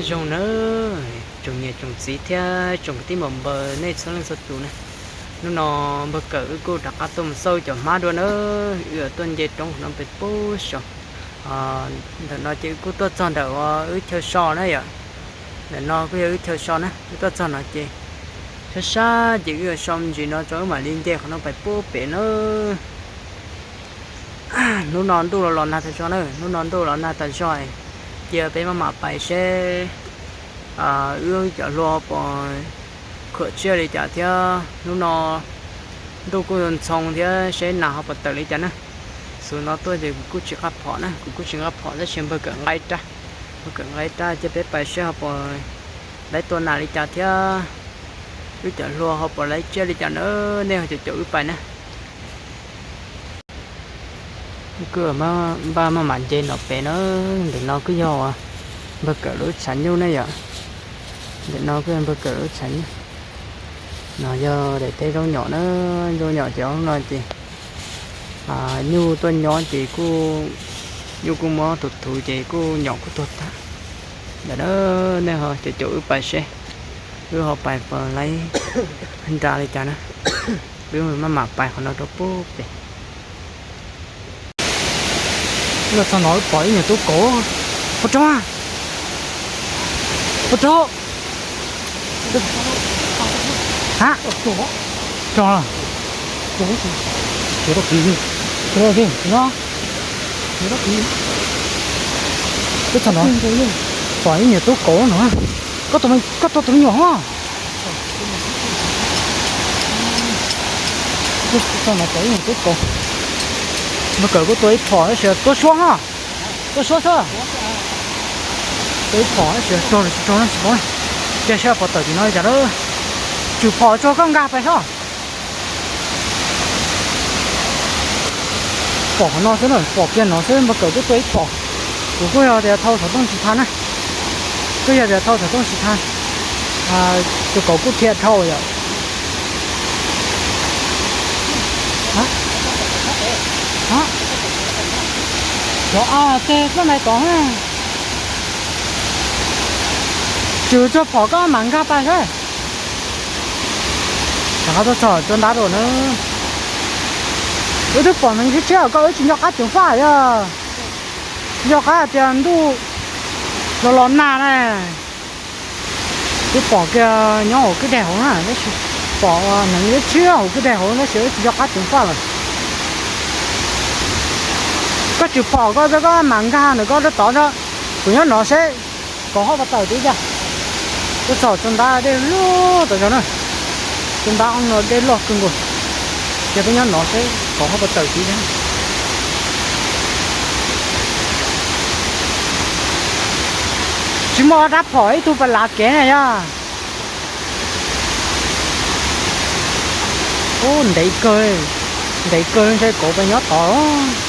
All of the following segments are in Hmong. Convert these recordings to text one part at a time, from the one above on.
Zoo nawb, tsoom niam tsoom txiv thiab tsoom kwv tij npam npawg nej txhua leej txhua tus na. Hnub no npawg Kawm wb kuj rov qab tuaj mus xauj cov hmab dua nawb, wb yuav tuaj nce roob no pem pub so. Ntawm no ces wb kuj tuaj txog ntawm wb chaw so na yom. Ntawm no kuj yog wb chaw so na, wb tuaj txog no ces sab sab ces wb yuav so me ntsis no tso wb mam li nce qhov no pais pub pem na. Hnub no ntuj los los nag tas zog na, hnub no ntuj los nag tas zog, cia peb maj mam pais seb wb cov hlua ho puas khuam tsiaj li cas thiab hnub no ntuj kuj ntxhoo thiab seb nas ho puas tawm li cas na. Xus no tuaj ces kuv kuj tsis nqa phom na, kuv kuj tsis nqa phom tab sis npawg Kawm nqa ib rab, npawg Kawm nqa ib rab cia peb pais seb ho puas laib tua nas li cas thiab wb cov hlua ho puas laib tsiaj li cas na, nej ho caum caum wb pais na. Kuj npaj maj mam nce nram pem na, ntawm no kuj yog npawg Kawm lub tshav nyuj ne yom. Ntawm no kuj yog npawg Kawm lub tshav nyuj. No yog daim teb zaub nyom na, zaub nyom ces hnub no ces nyuj tuaj nyob ces kuj, nyuj kuj muab thuv thuv ces kuj nyom kuj tuag tag. Ntawm na, nej ho caum caum wb pais seb wb ho pais puas laib nra li cas na. Wb maj mam pais qhov no rau pub pem. Los txog no wb pom ib nyuag tub kauv. Puas rau? Puas rau? Ha? Rau. Rau kiv no. Wb txog no pom ib nyuag tub kauv no. Koj tua tus me nyuam hos. Txog no pom ib nyuag tub kauv. Npawg Kawm kuj tua ib phom tab sis tua suab hos. Tua suab xwb. Tua ib phom tab sis raug los tsis raug no tsis paub. Cia saib puas tawm tim no li cas lawm. Tswm phom tso koj nkag pais seb. Pom qhov no xwb na, pom kiag no xwb, npawg Kawm kuj tua ib phom. Kuv kuj yog tias thau xov tooj tsis tau na. Kuj yog tias thau xov tooj tsis tau. Tus kauv kuj dhia dhau yom. Cov, a, tej koj nais tod na. Tswm tso phom koj mam nkag pais seb. Rov qab tuaj txog tsuas ntab rau na. Wb twb pom neeg tshiab tshiab koj wb tsis nco qab ceev faj yog. Nco qab hais tias ntuj los los nag na. Twb pom kiag nyob hauv kwj deg hauv na, tab sis pom neeg tshiab tshiab hauv kwj deg hauv tab sis wb tsis nco qab ceev faj lawm. Koj tswm phom koj, koj mam nkag ntawm koj rab tod, kuv nyob no seb kauv ho puas tawm tid cas. Tuaj txog tsuas ntab dej loj tas zog na. Tsuas ntab no dej loj kawg nkaus. Ces peb nyob no seb kauv ho puas tawm tid thiab. Tsis muaj rab phom ib tug pas lav kev na yog. Ub, ntev kawg, ntev kawg ntshe kauv pais nyob tod.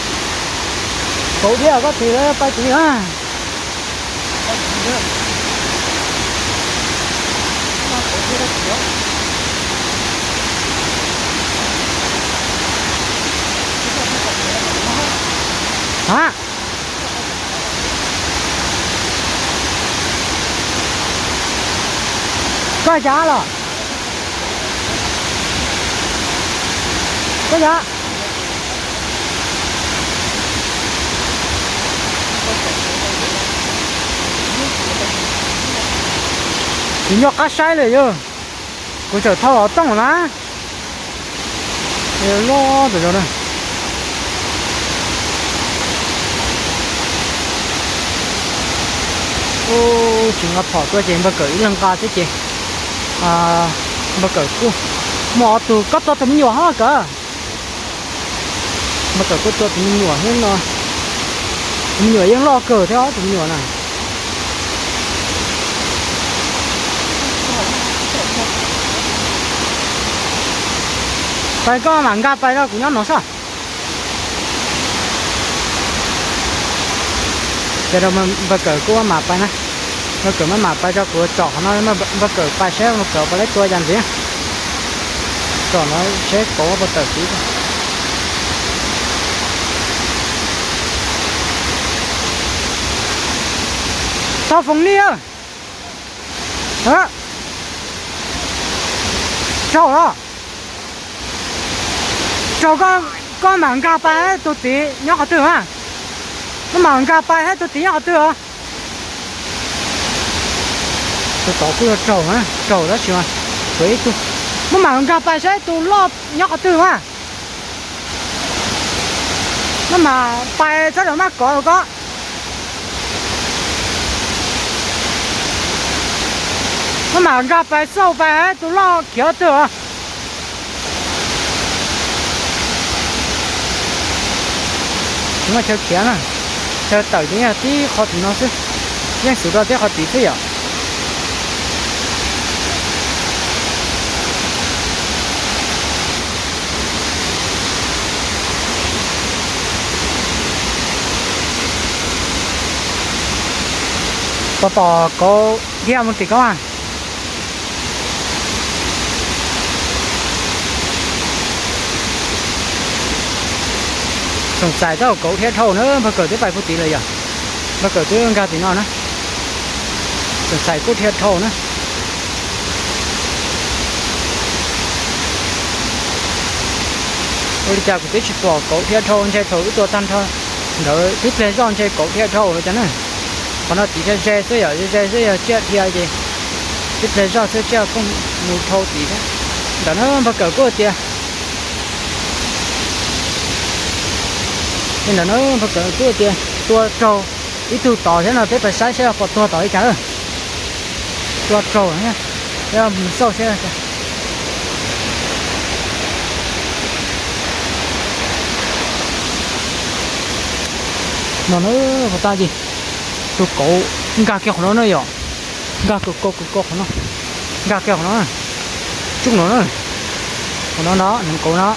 Kauv thiab koj tis lawv pais tid na. Ha, koj cas los? Koj cas? Kuv nco qab saib li yog, kuv tseem thau xov tooj na. Loj tas zog na. Ub, tsis nqa phom tuaj ces npawg Kawm ib leeg nqa xwb ces npawg Kawm kuj muaj ob tug. Koj tua tus me nyuam hos Kawm? Npawg Kawm kuj tua tus me nyuam thiab no. Tus me nyuam yeej loj kawg thiab os tus me nyuam na. Pais koj mam nkag pais rau kuv nyob no xwb. Ces rau npawg Kawm kuj maj mam pais na. Npawg Kawm maj mam pais rau kuv tsom qhov no, npawg Kawm pais saib npawg Kawm puas laib tua cas ntxiv. Tsom no seb kauv puas tawm tid. Tau foom nij. Raug los? Raug, koj mam nkag pais tus tid nyob qhov twg mas? Maj mam nkag pais saib tus tid nyob qhov twg os. Tus tod kuj yog raug, raug tab sis mas tshuav ib tug. Maj mam nkag pais saib tus loj nyob qhov twg mas. Maj mam pais txhob rau maj kov koj. Maj mam nkag pais xauj pais tus loj khiav twg os. Tsis muaj chaw khiav na, chaw tawm ces yog tib qho tim no xwb, yeej xub rau tib qho tid xwb yom. Pom pom kauv dhia mus tim ko mas. Txoom txais tau kauv dhia dhau na, npawg Kawm twb pais puag tid lawm yom. Npawg Kawm twb nkag tim no na. Txoom txais kuj dhia dhau na. Ua li cas kuv twb tsis pom kauv dhia dhau, ntshe thaum wb tua tag nrho ntawd tib pliag zoj ntshe kauv dhia dhau los cas na. Qhov no tid ze ze xwb yom, ze ze xwb, yog tsiaj dhia ces tib pliag zoj xwb tsiaj pheej mus dhau tid thiab. Ntawm no npawg Kawm kuj tias, ntawm no npawg Kawm kuj tias tua raug ib tug tod thiab no, peb pais saib seb pom tuag tod li cas. Tua raug, peb mus xauj seb. No na, puas tau ces tus kauv nkag kiag qhov no na yom. Nkag kaus kaus kaus kaus qhov no, nkag kiag qhov no, tsuj no na, qhov no no, neev kauv no,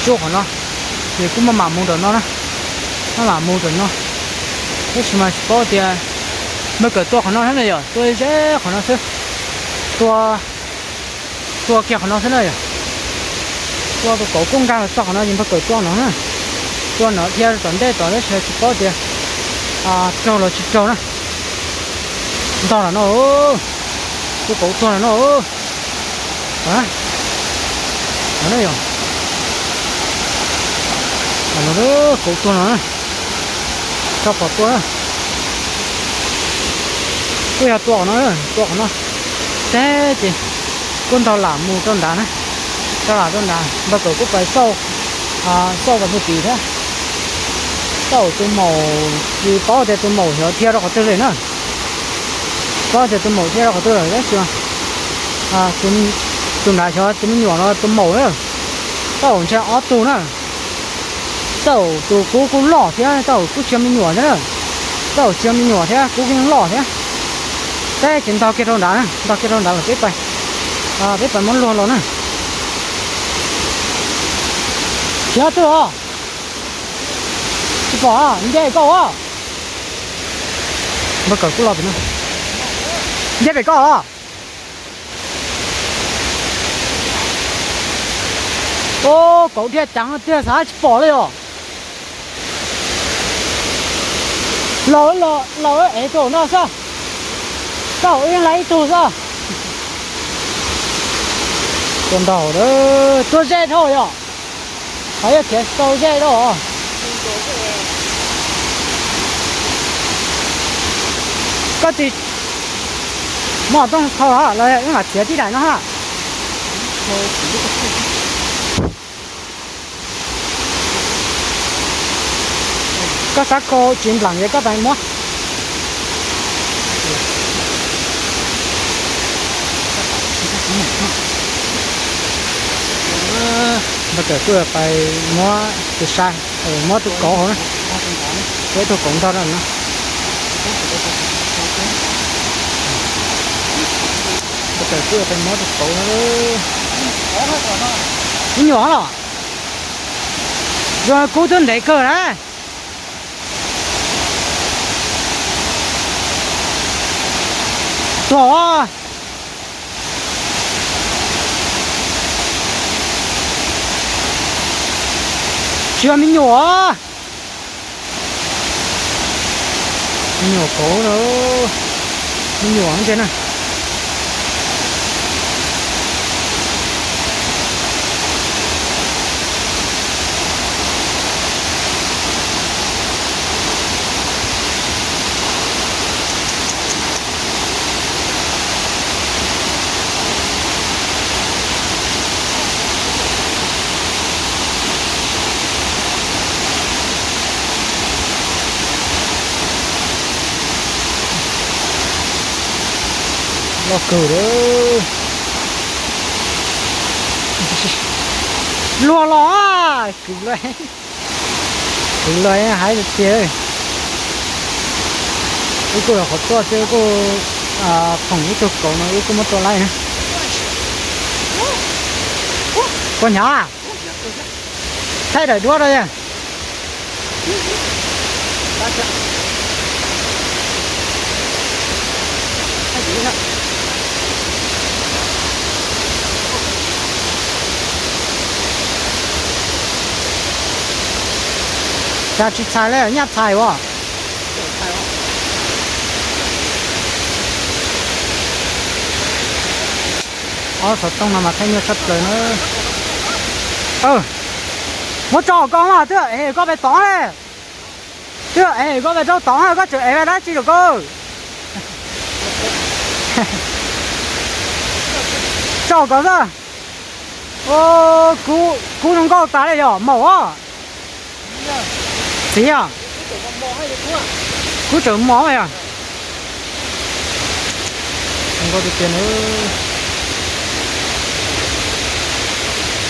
tsuj qhov no, ces kuj maj mam mus ntawm no na, maj mam mus ntawm no, tab sis mas tsis paub tias, npawg Kawm tua qhov no thiab na yom, tua ze qhov no xwb, tua, tua kiag qhov no xwb na yom. Tua tus kauv kuj nkag los txog qhov no ces npawg Kawm tua no na, tua no dhia tom ntej tod tab sis tsis paub tias raug los tsis raug na. Ntog lawm no, tus kauv tuag lawm no. Yog, kauv tuag no, rau qhov tua, kuj yog tua qhov no, tua qhov no, teb ces kuj ntog lam mus rau nrad na, ntog lam rau nrad, npawg Kawm kuj pais xauj, xauj pais puag tid thiab. Tau tus maum, tsis paub tias tus maum xyov dhia rau qhov twg lawm na. Paub tias tus maum dhia rau qhov twg lawm tab sis tus nrad xyov tus me nyuam no tus maum na. Tau ntshe ob tug na. Tau tus kub kuj loj thiab, tau kub tsis yog me nyuam thiab na. Tau tsis yog me nyuam thiab kub yeej loj thiab. Peb ces ntog kiag rau nrad, ntog kiag rau nrad los peb pais, peb pais muab luag los na. Khiav twg os? Tsis pom, nce koj os. Npawg Kawm kuj los pem no. Nce pem koj os. Ub, kauv dhia ceev tiag xav tsis pom li os. Laus, laus es rau no xwb. Tau ib leeg ib tug xwb. Tua ntau, tua ze dhau yom. Qhov yog khiav tsis tau ze dhau. Koj tsis muaj tooj thau los wb mam txiav tib daim no ha. Koj xav khau tsis nplam ces koj pais muab. Npawg Kawm kuj pais muab tus sai, muab tus kauv hauv na. Peb tus kauv ntog no. Npawg Kawm kuj pais muab tus kauv no. Me nyuam los? Zoo kub twb ntev kawg na. Tuag. Tsis yog me nyuam. Me nyuam kauv na, me nyuam ntse na. Loj kawg li. Luag los, kwv luag, kwv luag hais tiag. Wb kuj los qhov tuaj xwb, kuj phoom ib tug kauv no wb kuj muab tua laij na. Koj hnyav, thaij daim duab rau yog. Cas tsis txhais li, nyaj txhais as. Ob xov tooj no mas thaij nyuaj tshaj plaws na. Muab tso koj mas twb es koj pais tod li. Twb es koj pais rau tod, koj tseem es dab tsi rau koj? Tso koj xwb. Kub zoo nkauj tas li yog maum os. Txiv os. Kub tseem mos yog. Zoo nkauj tiag tiag na.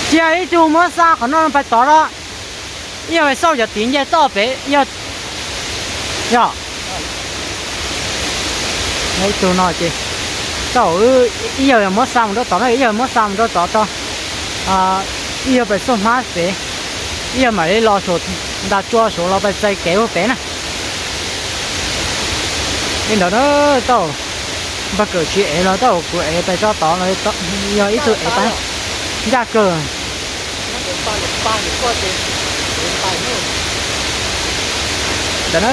Cia ib tug muab xa qhov no pais tod los. Ib yog pais xauj cov tiv nce toj pem yog, yog. Ib tug no ces tau, ib yog muab xa mus rau tod na, ib yog muab xa mus rau tod tso. Ib yog pais xauj hmab pem, ib yog mam li los saum ntas tsua saud los pais txais kev ua pem na. Li ntawd na, tau npawg Kawm tsis ev los tau kuv ev pais tso tod los yog ib tug ev pais ncaj kawg. Ntawd na.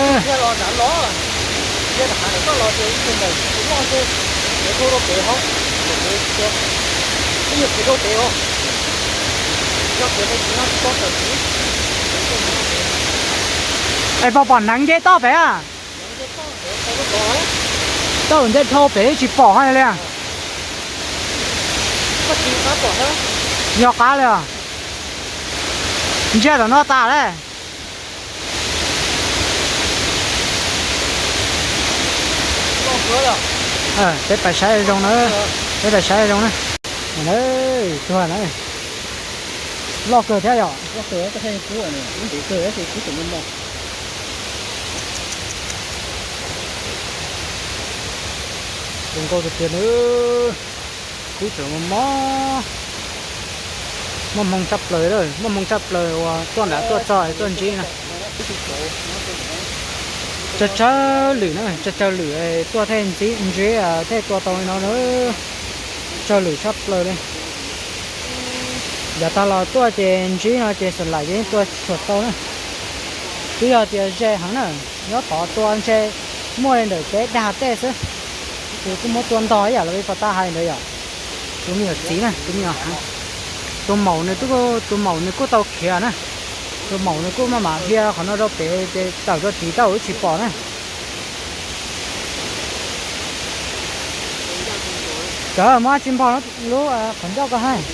Es pom pom hneev nce toj pem a? Tau nce dhau pem tsis pom li. Yog qab li os. Ntsia tom no tas li. Peb pais saib zoo na, peb pais saib zoo na. Tuag na, loj kawg thiab yom. Zoo nkauj tiag tiag na. Kub tseem mos mos. Muaj hmoo tshaj plaws, muaj hmoo tshaj plaws uas tuaj nram tuaj txog tuaj ntsib na. Tsawg tsawg lwm na, tsawg tsawg lwm tuaj thiaj ntsib thiaj tua tau li no na. Tsawg lwm tshaj plaws li. Yav tag los tuaj ces ntsib no ces xam laim ces yeej tua tsuam tau na. Twb yog tias ze heev na, nyob tod tua ntshe muaj li ntawm peb dag tej xwb. Ces kuj muab tua ntog ib yam li pog tab hais ntawd yom. Tus me nyuam txiv na, tus me nyuam heev. Tus maum nws, tus maum nws kuj tau khiav na. Tus maum nws kuj maj mam dhia qhov no rau pem ces tawm rau tid tau wb tsis pom na. Cov muab tsis npog lub qhov ncauj ko hais.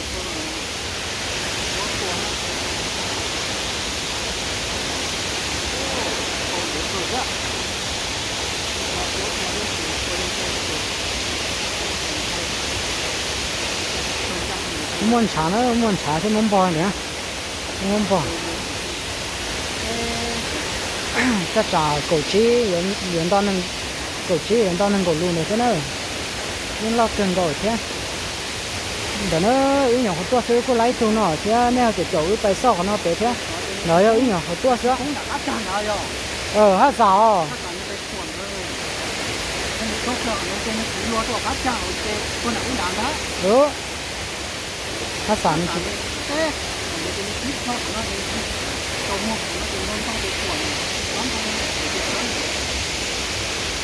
Muaj ntshav na, muaj ntshav thiaj muab npog ntawd. Muab npog. Caj tsam kaum tsib yuav nto, kaum tsib yuav nto nees nkaum lus ntawd thiab na. Yeej loj kawg nkaus thiab. Ntawm na, wb nyuam qhuav tuaj xwb kuj laib tug no thiab, nej ho caum caum wb pais xauj qhov no pem thiab. Ntawd yog wb nyuam qhuav tuaj xwb. Haj xam os. Haj xam ne.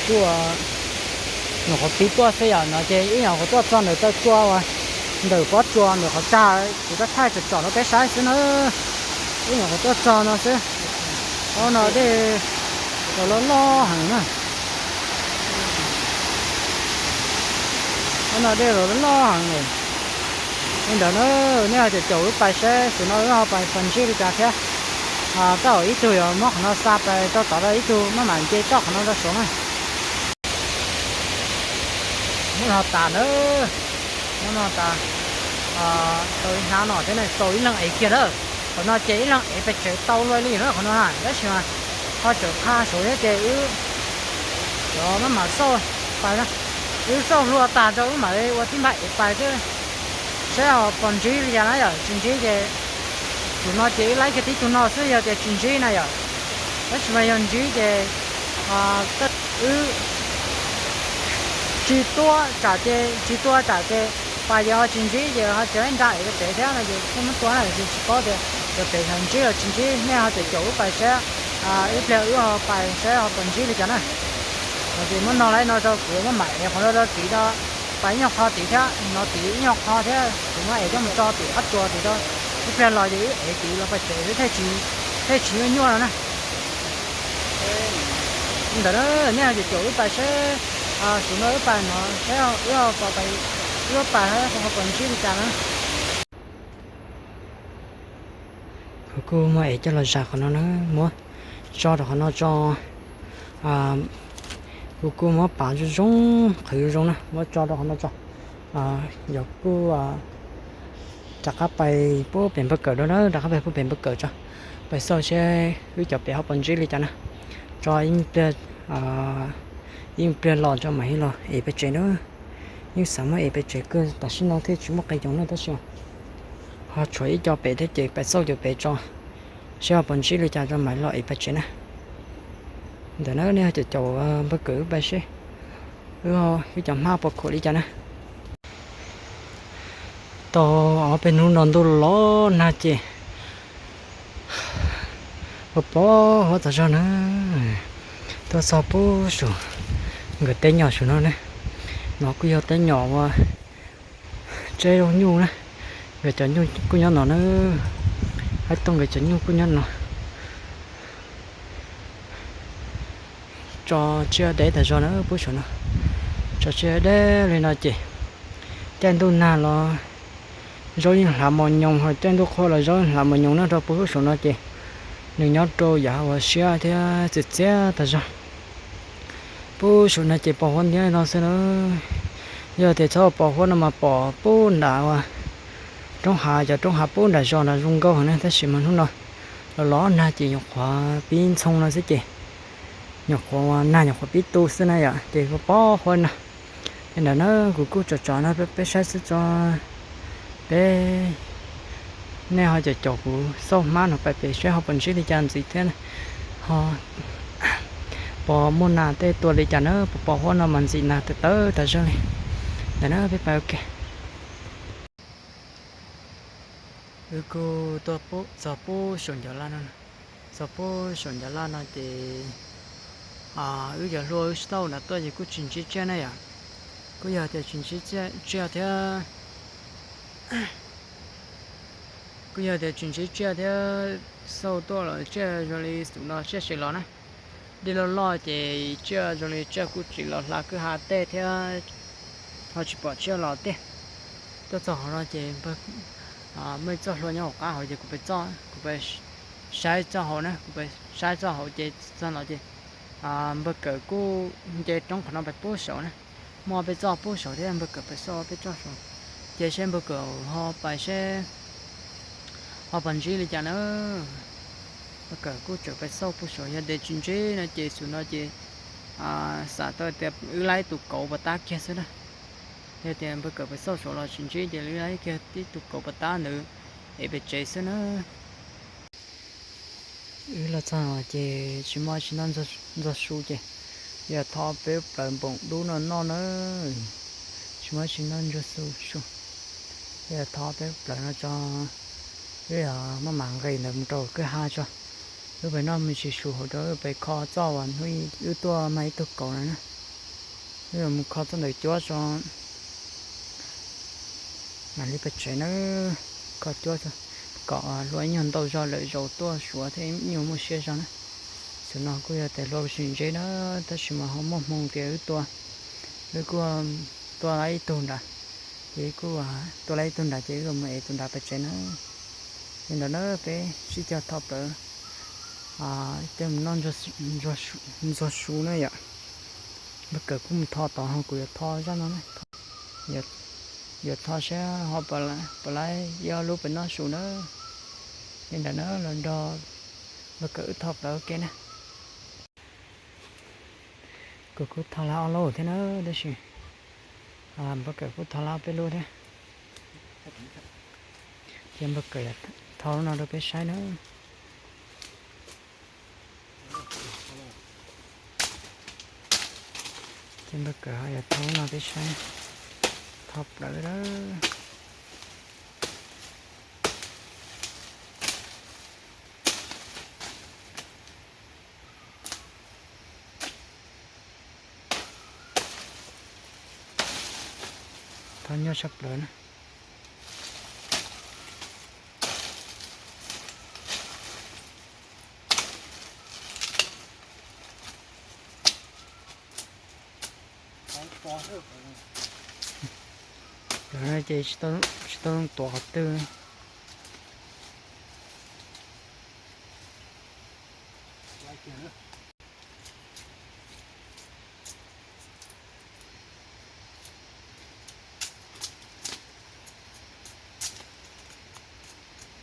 Tuaj, nyuam qhuav pib tuaj xwb yom, no ces ib nyuam qhuav tuaj txog ntawm taw tsua uas ntawm pob tsuas ntawm qhov tsag kuv twb thaij tsom tsom rau peb saib xwb na. Ib nyuam qhuav tuaj txog no xwb. Ob no dej los loj loj heev na. Ob no dej los loj loj heev lawm. Li ntawd na, nej ho caum caum wb pais seb xyov no wb ho pais pom ntsib li cas thiab. Tej zaum ib tug yuav muab qhov no xa pais rau tod, ib tug maj mam nce toj qhov no rau saud na. Muab no tas na, muab no tas, tau ib hnab no thiab na, tau ib leeg ev kiag na. Qhov no ces ib leeg ev pes tsev tau luaj li na qhov no na, tab sis mas ho tseem qha saud thiab ces wb, cov maj mam xauj pais na, wb xauj hlua tas rau wb mam li ua tib npag ev pais xwb, saib ho pom ntsib li cas na yom. Tsis ntsib ces, tus no ces wb laib kiag tib tug no xwb, yog tias tsis ntsib na yom. Tab sis mas yog ntsib ces wb tsis tua tsam ces, tsis tua tsam ces pais ces ho tsis ntsib ces ho tsis laib nra ev pes tsev thiab no ces thiaj muab tua na. Tsis paub tias cov pem ho ntsib los tsis ntsib, nej ho caum caum wb pais saib, ib pliag wb ho pais saib ho pom ntsib li cas na. Ces muab no laib no rau kuv maj mam ev qhov no rau tid, pais ib nyuag qho tid thiab no tid ib nyuag qho thiab, kuv muab ev coj mus tso tim qab tsuas tid rau, ib pliag los ces wb ev tid los pais tsev xwb thiaj tsis nyuaj nyuaj no na. Ntawd na, nej ho caum caum wb pais seb, xyov no wb pais no seb wb ho pais, wb pais ho pom ntsib li cas na. Kuv kuj muab ev coj los zas qhov no na, muab tso rau qhov no tso. Kuv kuj muab pav zoo zoo, qhwv zoo zoo na, muab tso rau qhov no tso. Yog kuj rov qab pais pub pem npawg kawm dua na, rov qab pais pub pem npawg kawm tso, pais xauj seb wb cov pem ho pom ntsib li cas na. Tso ib pliag, ib pliag los tso mam li los ev pes tsev na. Yeej xav muab ev pes tsev kawg, tam sim no thiaj tsis muaj qee yoov na, tab sis ho tshuav ib co pem thiab ces pais xauj cov pem tso, seb ho pom ntsib li cas tso mam li los ev pes tsev na. Ntawm na nej ho caum caum npawg kawm wb pais seb wb, wb cov hmab puas khuam li cas na. Tau ob peb hnub no ntuj los nag ces pos pos huab tas zog na. Tuaj txog pub saum nkawd teb nyom saum no ne. No kuj yog teb nyom uas tseb zaub nyuj na. Nkawd cov nyuj kuj nyob no na. Haib Tooj nkawd cov nyuj kuj nyob no. Tso tsiaj deb tas zog na pub saum no. Tso tsiaj deb li no ces caij ntuj nag los zaub yeej hlav mos nyoos, ho caij ntuj qhua los zaub yeej hlav mos nyoos na. Rau pub saum no ces nws nyob rau yav uas siab thiab txias txias tas zog. Pub saum no ces pos huab ntiab li no xwb na. Yog tias txhob pos huab no mas pom pub nram uas roob hav, cov roob hav pub nram zos nram zoo nkauj heev na, tab sis mas hnub no los los nag ces nyuam qhuav pib ntxhoo no xwb ces nyuam qhuav nag nyuam qhuav pib tu xwb na yom, ces pos huab no. Ces ntawm na kuv kuj tsom tsom no peb saib xwb tso, peb, nej ho caum caum kuv xauj hmab no pais pem seb ho puas ntsib li cas ntxiv thiab, ho puas muaj nas tej tua li cas na, puas pos huab no mas ntxim nas tawv tawv tas zog li. Ntawm na peb pais ua ke. Wb kuj tuaj txog pub saum ncov laj no, txog pub saum ncov laj no ces wb cov hlua wb xauj nram tuaj ces kuj tsis ntsib tsiaj na yom. Kuj yog tias tsis ntsib tsiaj thiab, kuj yog tias tsis ntsib tsiaj thiab, xauj tuaj los tsiaj zoo li xum no tsiaj sev los na. Dej loj loj ces tsiaj zoo li tsiaj kuj tsis los hla kwj ha tej thiab, ho tsis pom tsiaj los tiag. Tuaj txog hauv no ces muaj ib txoj hlua nyob hauv qab hauv ces kuv pais, kuv pais saib txoj hauv na, kuv pais saib txoj hauv ces txog no ces npawg Kawm kuj nce roob qhov no pais pub saud na. Muaj peb txoj pub saud thiab npawg Kawm pais xauj peb txoj saud, ces seb npawg Kawm ho pais seb ho pais ntsib li cas na. Npawg Kawm kuj tseem pais xauj pub saud, yog tias tsis ntsib no ces xum no ces xam tau tias wb laib tus kauv puas tab kiag xwb na. Yog tias npawg Kawm pais xauj saud los tsis ntsib ces wb laib kiag tib tus kauv puas tab ntawd es pem tsev xwb na. Wb los txog ces tsis muaj tsis noj ntxuag su ces yog thov peb plaws npoom dub no noj na. Tsis muaj tsis noj ntxuag su, yog thov peb plaws no tso, wb maj mam nqis ntawd mus rau kwj ha tso. Wb pem noj me ntsis su hauv rau wb pem kho txoj uas hnub wb tuaj mag ib tug kauv no na. Mus kho txoj ntawm cuab tso, mam li pes tsev nawb. Kho cuab kom hlua ib nyuag ntau zog lawm zaum tuaj Suav thiaj ib nyuag muaj siab zog na. Xwm no kuj yog tias hlua tsis ntse na, tab sis mas ho muaj hmoo tias wb tua, wb kuj tua lawm ib tug nrad, ces kuj tua lawm ib tug nrad ces wb mus ev tus nrad pes tsev na. Li ntawd na, peb sib cog tho plawv, coj mus noj ntxuag su na yom. Npawg Kawm kuj mus tho tod ho kuv yuav tho zaj no na. Yuav tho saib ho puas laib ib ob lub pem noj su na. Li ntawd na, los nrog npawg Kawm wb tho plawv ua ke na. Kuv kuj tho lawm ob lub thiab na, tab sis npawg Kawm kuj tho lawm peb lub thiab. Ces npawg Kawm yuav tho lub no rau peb saib na. Ces npawg Kawm ho yuav tho lub no peb saib, tho plawv lawm. Tho nyuaj tshaj plaws na. Ces tsis tau tuav qhov twg.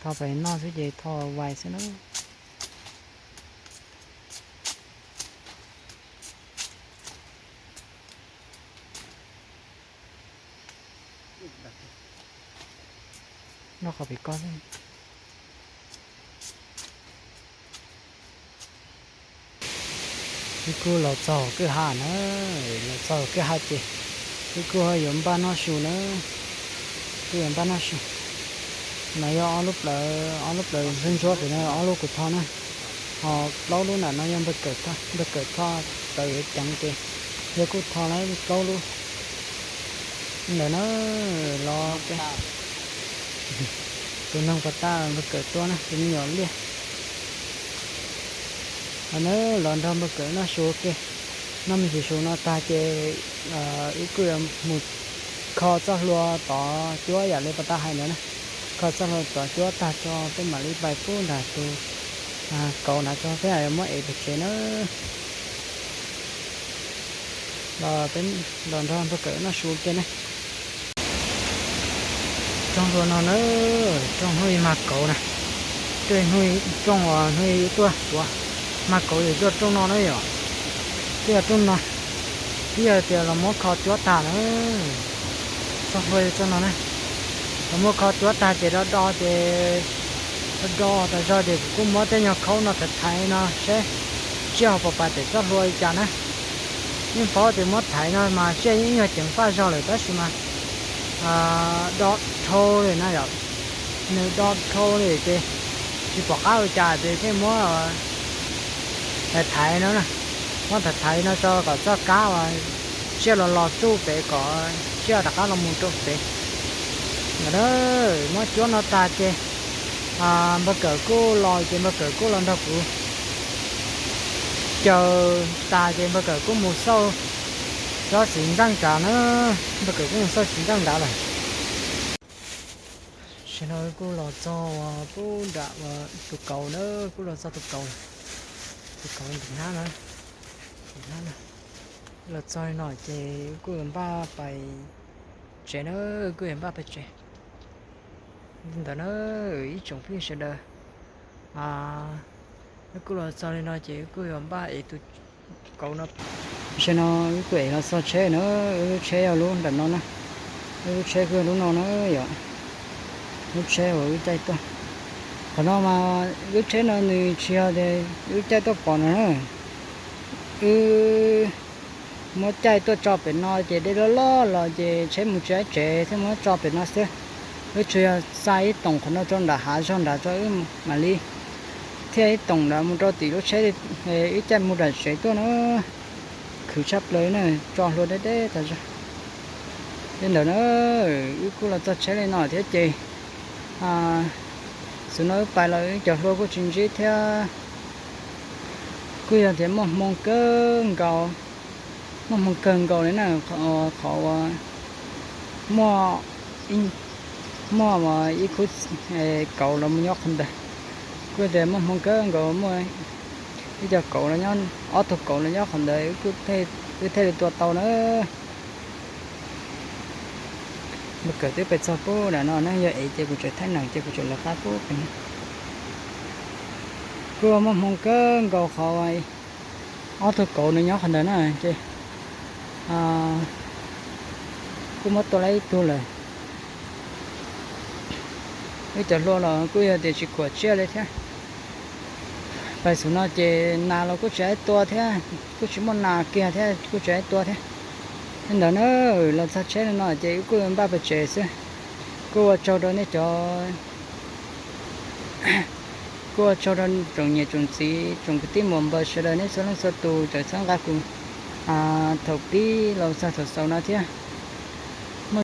Tho pem noj xwb ces tho vais xwb na. Noj qhov pem ko xwb. Wb kuj los txog kwj ha na, los txog kwj ha ces wb kuj yuav npaj noj su na, kuj yuav npaj noj su. No yog ob lub plawv, ob lub plawv ntsuab ntsuab pem no ob lub kuv tho na, ho plaub lub nram no yog npawg Kawm tho, npawg Kawm tho plawv yuav ceev ces yog kuj tho lawm plaub lub. Ntawm no los tus noog pas tas npawg Kawm tua na, tus me nyuam liaj. Ho na, los nrog npawg Kawm noj su ua ke, noj me ntsis su no tag ces wb kuj yuav mus kho txoj hlua tod cuab yam li pas tas hais ntawd na. Kho txoj hlua tod cuab tag tso peb mam li pais pub nram tus kauv nrad tso peb mam muab ev pem tsev na. Los peb los nrog npawg Kawm noj su ua ke ne. Rooj hlua no na, rooj hnub ib mag kauv na. Tej hnub rooj uas hnub ib tuaj tuav mag kauv ces tuaj rooj no na yom. Twb yog rooj no, twb yog tias los muab kho cuab tag na. Txoj hlua txoj no na, los muab kho cuab tag ces do do ces do do tas zog ces kuv kuj muab tej nyuag khaub no thaiv thaiv no seb tsiaj ho puas pais pem txoj hlua li cas na. Yeej paub tias muab thaiv no mas tsiaj yeej nyuag ceev faj zog lawm tab sis mas do dhau li na yom, nws do dhau li ces tsis pom qab ua cas ces thiaj muab thaiv thaiv no, muab thaiv thaiv no tso kom txoj kab uas tsiaj los los tsuj pem kom tsiaj rov qab los mus rau pem. Ntawd na, muab cuab no tag ces npawg Kawm kuj los ces npawg Kawm kuj los nrog kuv caws tas ces npawg Kawm kuj mus xauj tsob txiv ntxeej nrad na, npawg Kawm kuj mus xauj txiv ntxeej nrad lawm. Tam sim no kuj los txog pub nram tus kauv na, kuj los txog tus kauv, tus kauv ntim hnab na, ntim hnab na. Los txog li no ces kuj yuav npaj pais tsev na, kuj yuav npaj pais tsev. Li ntawd na, ib tsoom phooj ywg sawv daws, wb kuj los txog li no ces wb kuj yuav npaj ev tus kauv no. Tam sim no wb kuj ev los txog tsheb na, wb lub tsheb yog lub nram no na, wb lub tsheb kuj yog lub no na yom, lub tsheb uas wb caij tuaj. Qhov no mas lub tsheb no nws tsis yog tias wb caij tuaj pom no na, wb muab caij tuaj tso pem no ces dej loj loj los ces tsheb mus tsis tau tsev thiaj muab tso pem no xwb. Wb tsuas yog xa ib toom qhov no rau nram hav zog nrad tso wb mam li thiaj ib toom nrad mus rau tim lub tsheb, wb caij mus nram tsev tuaj na. khwv tshaj plaws na, tso hlua deb deb tas zog. Li ntawd na, wb kuj los txog tsheb li no thiab ces, xwb no wb pais los wb cov hlua kuj tsis ntsib thiab. Kuj yog tias muaj hmoo kawg nkaus, muaj hmoo kawg nkaus li na, qhov uas muaj, muaj ib khub kauv los mus nyob qhov ntawd. Kuj tias muaj hmoo kawg nkaus, muaj ib co kauv los nyob, ob tug kauv los nyob qhov ntawd, wb thiaj li tua tau na. Mus kawm twb pes txog pub nram no na, yog ev ces kuv tseem thaij neem ces kuv tseem lawv qab pub pem. Kuj muaj hmoo kawg nkaus qhov ob tug kauv nws nyob qhov ntawd na ces kuj muab tua lawm ib tug lawm. Wb cov hlua los kuj yog tias tsis khuam tsiaj li thiab. Pais xwm no ces nas los kuj tsis ib tua thiab, kuj tsis muaj nas kiag thiab kuj tsis ib tua thiab. Li ntawd na, los txog tsheb no ces wb kuj npaj pes tsev xwb. Kuj ua tsaug rau nej cov Kuj ua tsaug rau tsoom niam tsoom txiv tsoom kwv tij muam npawg sawv daws nej txhua leej txhua tus tseem txhawb nqa kuv thaum pib los txog thaum xaus no thiab.